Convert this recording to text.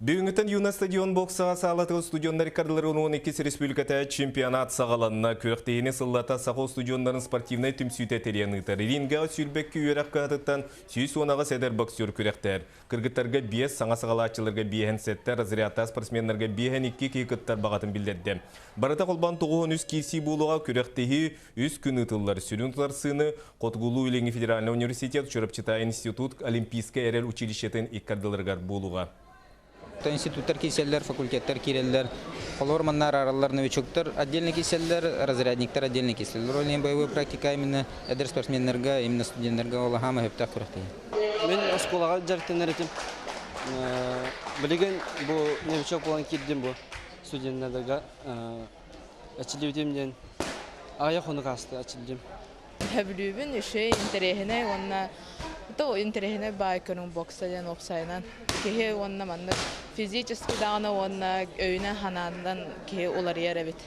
Бүгүҥҥүттэн Юность стадион боксаҕа саалатыгар студеннар иккардыларын 12 республиката чемпионат саҕаланна. Күрэхтэһиини сыллата саха устудьуоннарын спортивнай түмсүүтэ тэрийэн ыытар. Рингэҕэ сүүрбэкки үөрэх кыһатыттан 118 эдэр боксер күрэхтэһэр. Кыргыттарга биэс, саҥа саҕалааччыларга биэһэн сэттэ, разрядтаах спортсменнарга биэһэн икки киһи кыттар баҕатын биллэрдэ. Барыта холбоон 93 киирсии буолуоҕа күрэхтэһии үс күн ыытыллар. Сүрүн тутарсыыны Хотугулуу-Илиҥҥи федеральнай университет Чурапчытааҕы институт Олимпийскай эрэл училищетын иккардыларыгар буолуоҕа. Институттар киирсэллэр, факультеттар киирэллэр. Холобур, манна араараллар новичоктар отдельно киирсэллэр, разрядниктар отдельно киирсэллэр. Ол иһин боевой практика именно эдэр спортсменнарга, именно студеннарга ол аһаама сөптөөх күрэхтэһии. Мин оскуолаҕа дьарыктанар этим. Билигин бу новичок буолан киирдим бу студеннарга. Аччылыбытым диэн аҕыйах хонук ааста аччылдым. Сөбүлүүбүн, үчүгэй, интэриэһинэй уонна то интэриэһинэй баай көрүҥ бокса диэн уопсайынан киһи уонна маннык физически даҕаны уонна өйүнэн-санаатынан киһи уларыйар эбит.